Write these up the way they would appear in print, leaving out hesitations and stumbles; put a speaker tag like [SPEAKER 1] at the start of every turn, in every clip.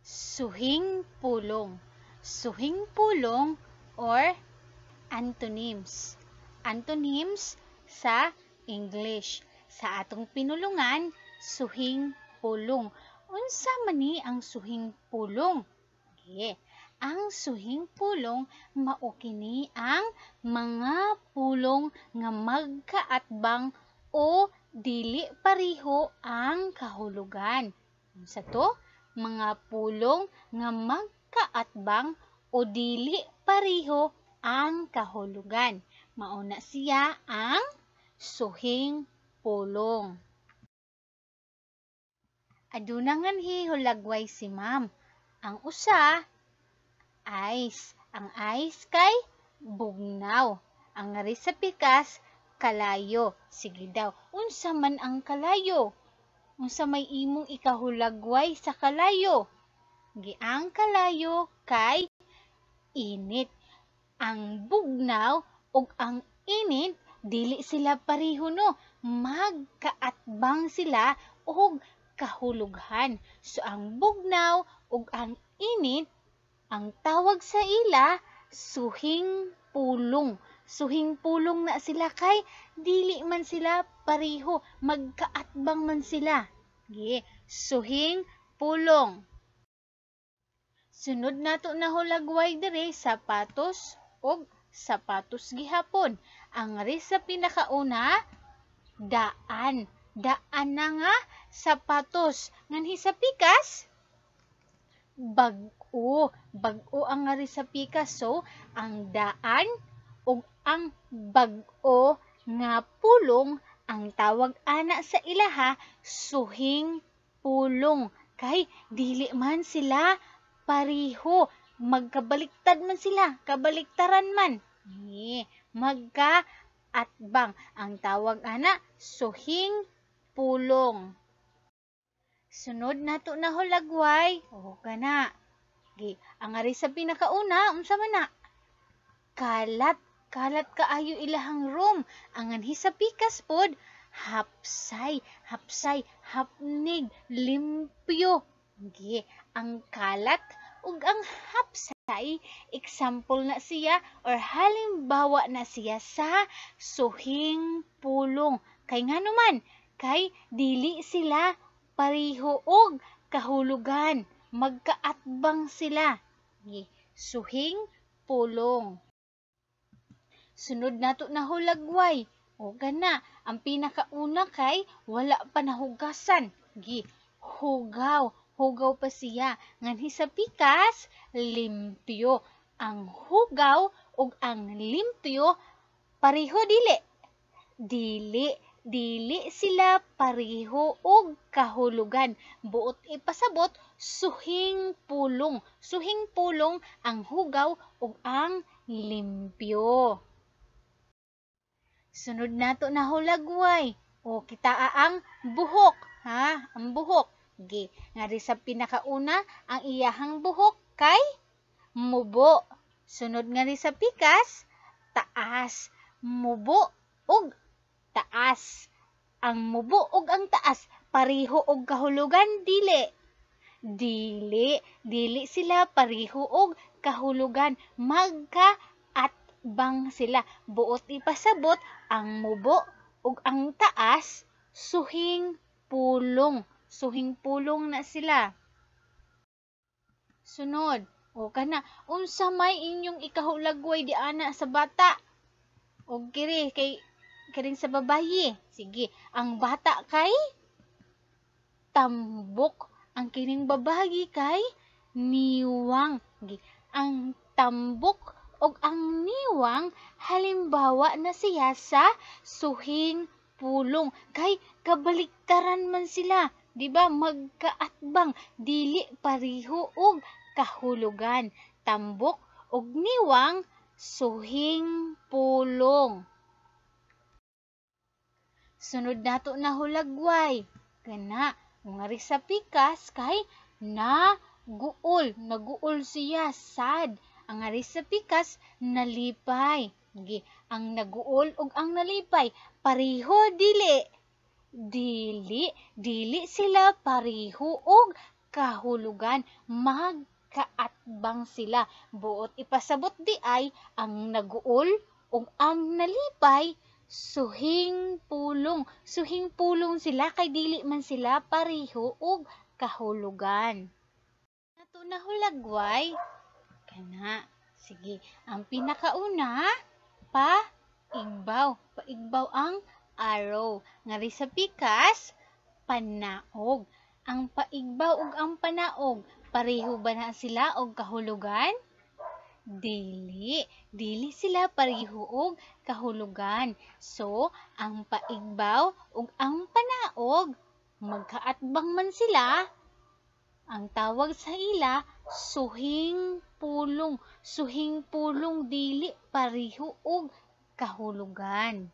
[SPEAKER 1] Suhing pulong. Suhing pulong or antonyms. Antonyms sa English. Sa atong pinulungan, suhing pulong. Unsa man ni ang suhing pulong? Okay. Ang suhing pulong mao kini ang mga pulong nga magkaatbang o dili pareho ang kahulugan. Unsa to? Mga pulong nga magkaatbang o dili pareho ang kahulugan. Mao na siya ang suhing pulong. Aduna nganhi hulagway si ma'am. Ang usa, ice. Ang ice kay bugnaw. Ang ngari sa pikas, kalayo. Sige daw, unsa man ang kalayo? Unsa may imong ikahulagway sa kalayo? Gi ang kalayo kay init. Ang bugnaw ug ang init dili sila pareho, no. Magkaatbang sila og kahulughan. So ang bugnaw ug ang init, ang tawag sa ila suhing pulong. Suhing pulong na sila kay dili man sila pareho, magkaatbang man sila. Gi, suhing pulong. Sunod nato na hulagway diri, sapatos ug sapatos gihapon. Ang ari sa pinakauna, daan. Daan na nga sapatos. Nganhi sa pikas, bag-o. Bag-o ang ari sa pikas. So, ang daan ug ang bag-o nga pulong, ang tawag ana sa ilaha suhing pulong kay dili man sila pareho, magkabaliktad man sila, kabaliktaran man. Ni magkaatbang, ang tawag ana suhing pulong. Sunod nato na hulagway o kana. Gi, ang ari sa pinakauna, unsa man na? Kalat. Kalat kaayo ilahang room. Ang anhi sa pikas pod, hapsay, hapsay, hapnig, limpyo. Gi, ang kalat ug ang hapsay, example na siya or halimbawa na siya sa suhing pulong. Kay ngano man, kay dili sila pareho og kahulugan, magkaatbang sila. Gi, suhing pulong. Sunod nato na hulagway. O gana, ang pinakauna kay wala pa nahugasan. Gi, hugaw, hugaw pa siya. Nganhi sa pikas, limpyo. Ang hugaw ug ang limpyo pareho dili? Dili, dili sila pareho og kahulugan. Buot ipasabot, suhing pulong. Suhing pulong ang hugaw ug ang limpyo. Sunod nato na hulagway. O kitaa ang buhok, ha? Ang buhok. Gi, ngari sa pinakauna, ang iyahang buhok kay mubo. Sunod ngari sa pikas, taas. Mubo ug taas. Ang mubo ug ang taas pareho og kahulugan dili? Dili, dili sila pareho og kahulugan. Magkaatbang sila. Buot ipasabot, ang mubo ug ang taas suhing pulong. Suhing pulong na sila. Sunod, o kana, unsa may inyong ikahulagway di ana sa bata? Og kiri kay kiring sa babayi. Sige, ang bata kay tambok, ang kining babayi kay niwang. Sige, ang tambok ug ang niwang halimbawa na siya sa suhing pulong kay kabaliktaran man sila, di ba? Magkaatbang, dili pareho og kahulugan. Tambok ug niwang, suhing pulong. Sunod nato na hulagway. Kana, ngari sa pikas kay naguol, naguol siya, sad. Ang ari sa pikas, nalipay. Gi, ang naguol ug ang nalipay pareho dili? Dili, dili sila pareho og kahulugan. Magkaatbang sila. Buot ipasabot di ay ang naguol ug ang nalipay suhing pulong. Suhing pulong sila kay dili man sila pareho og kahulugan. Nato na hulagway kana. Sige, ang pinakauna, paigbaw. Paigbaw ang arrow. Ngari sa pikas, panaog. Ang paigbaw ug ang panaog, pareho ba na sila og kahulugan? Dili. Dili sila pareho og kahulugan. So, ang paigbaw ug ang panaog, magkaatbang man sila, ang tawag sa ila, suhing pulong. Suhing pulong, dili pareho og kahulugan.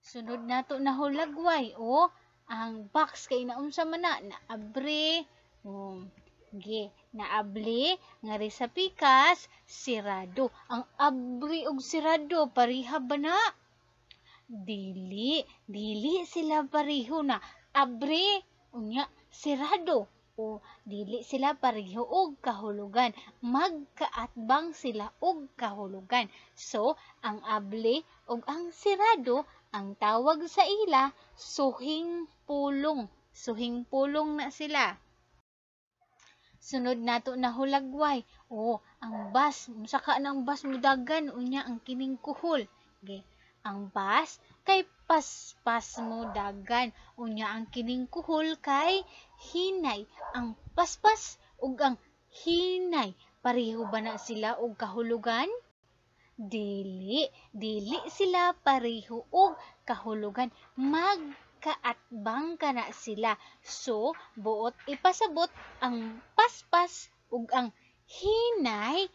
[SPEAKER 1] Sunod nato na hulagway, o ang box kay naunsa man na, naabre. O, ge, naabli, ngari sa pikas, sirado. Ang abri og sirado, pareha ba na? Dili, dili sila pareho na abri, unya sirado. O dili sila pareho og kahulugan. Magkaatbang sila og kahulugan. So, ang abli ug ang sirado, ang tawag sa ila, suhing pulong. Suhing pulong na sila. Sunod nato na hulagway. O, ang bus, saka na ang bus mudagan, unya ang kining kuhol. Okay. Ang bus kay paspas mo dagan, unya ang kining kuhol kay hinay. Ang paspas ug ang hinay, pareho ba na sila og kahulugan? Dili, dili sila pareho og kahulugan. Magkaatbang kana sila. So, buot ipasabot ang paspas ug ang hinay,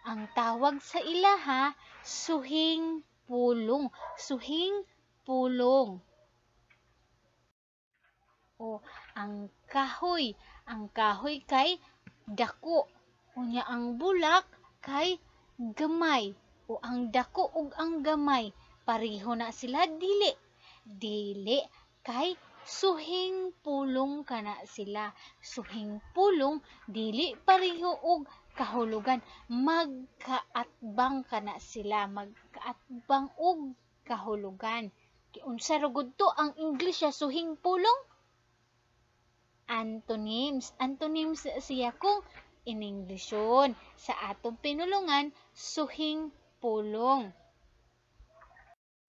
[SPEAKER 1] ang tawag sa ilaha, suhing pulong. Suhing pulong. O, ang kahoy. Ang kahoy kay dako. Unya ang bulak kay gamay. O, ang dako ug ang gamay, pareho na sila? Dili. Dili kay suhing pulong kana sila. Suhing pulong, dili pareho og kahulugan. Magkaatbang kana sila, magkaatbang og kahulugan. Unsa ra gud to ang English sa suhing pulong? Antonyms. Antonyms siya kung in Englishon. Sa atong pinulungan, suhing pulong.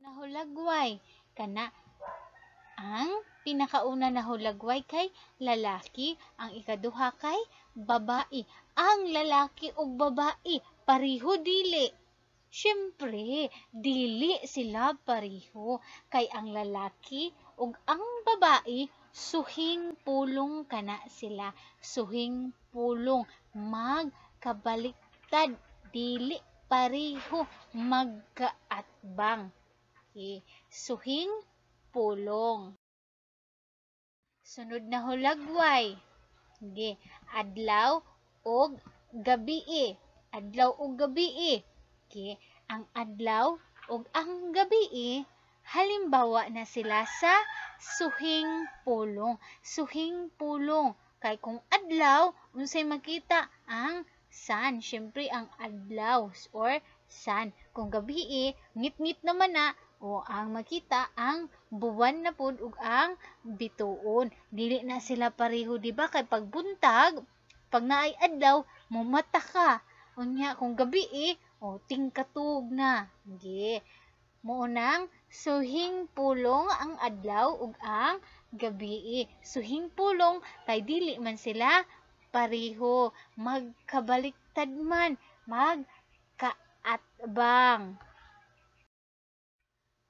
[SPEAKER 1] Nahulagway kana ang pinakauna na hulagway kay lalaki, ang ikaduha kay babae. Ang lalaki ug babae pareho dili? Syempre, dili sila pareho kay ang lalaki ug ang babae suhing pulong kana sila. Suhing pulong, magkabaliktad, dili pareho, magkaatbang. Okay. Suhing pulong. Sunod na hulagway. Okay. Adlaw og gabii. Adlaw og gabii. Okay. Ang adlaw ug ang gabii, halimbawa na sila sa suhing pulong. Suhing pulong. Kay kung adlaw, unsay makita? Ang sun. Syempre, ang adlaw or sun. Kung gabii, ngit-ngit naman na, o ang makita ang buwan na pud ug ang bituon. Dili na sila pareho, di ba? Kay pagbuntag, pag naay adlaw, mumata ka. Unya kung gabii, o tingkatug na. Sige. Mao nang suhing pulong ang adlaw ug ang gabii. Suhing pulong kay dili man sila pareho, magkabaliktad man, magkaatbang.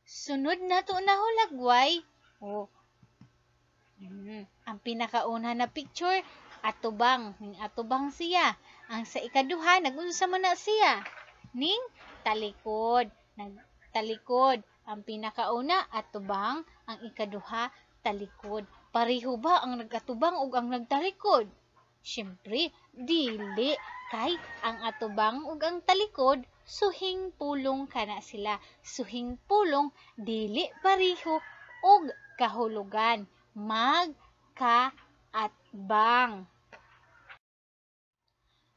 [SPEAKER 1] Sunod na to na hulagway. O, ang pinakauna na picture, atubang. Ning atubang siya. Ang sa ikaduha, nagunsa man na siya? Ning talikod. Nagtalikod. Ang pinakauna, atubang. Ang ikaduha, talikod. Pareho ba ang nagatubang ug ang nagtalikod? Siyempre, dili. Kay ang atubang ug ang talikod, suhing pulong kana sila. Suhing pulong, dili pareho og kahulugan. Magkaatbang. kaatbang.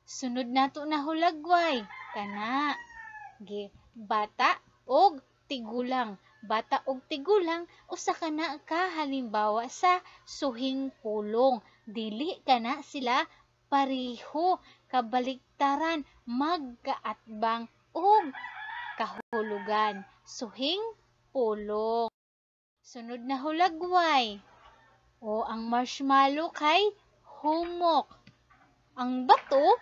[SPEAKER 1] Sunod nato na hulagway kana gi bata og tigulang. Bata og tigulang usa kana ka halimbawa sa suhing pulong. Dili kana sila pareho, kabaliktaran, magkaatbang og kahulugan. Suhing pulong. Sunod na hulagway. O ang marshmallow kay humok. Ang bato,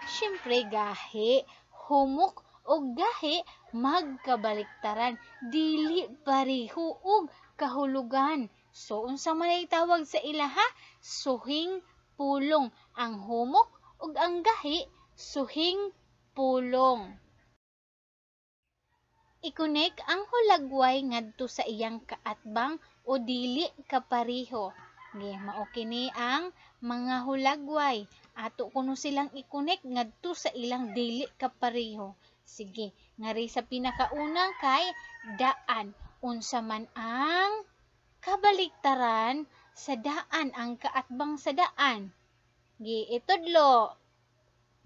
[SPEAKER 1] syempre gahi. Humok og gahi magkabaliktaran, dili pareho og kahulugan. So unsa man ay tawag sa ilaha? Suhing pulong. Ang humok ug ang gahi, suhing pulong. I-connect ang hulagway ngadto sa iyang kaatbang o dili kapareho. Ge, mao kini ang mga hulagway. Ato kuno silang i-connect ngadto sa ilang dili kapareho. Sige, ngari sa pinakaunang kay daan. Unsa man ang kabaliktaran sa daan, ang kaatbang sa daan? Gi, itudlo.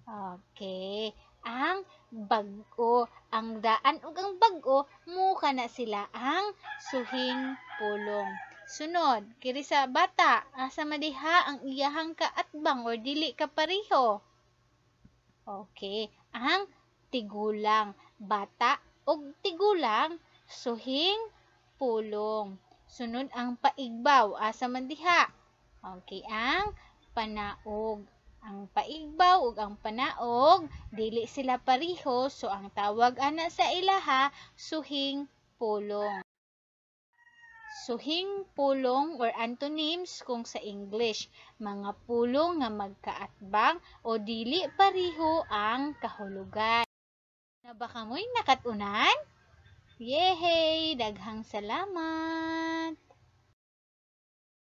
[SPEAKER 1] Okay, ang bag-o. Ang daan ug ang bag-o muka na sila ang suhing pulong. Sunod, kiri sa bata, asa man diha ang iyahang kaatbang or dili kapareho? Okay, ang tigulang. Bata ug tigulang, suhing pulong. Sunod ang paigbaw, asa man diha? Okay, ang panaog. Ang paigbaw ug ang panaog dili sila pareho, so ang tawag ana sa ilaha suhing pulong. Suhing pulong or antonyms kung sa English, mga pulong nga magkaatbang o dili pareho ang kahulugan. Na ba kamoy nakat-unan? Yehey! Daghang salamat!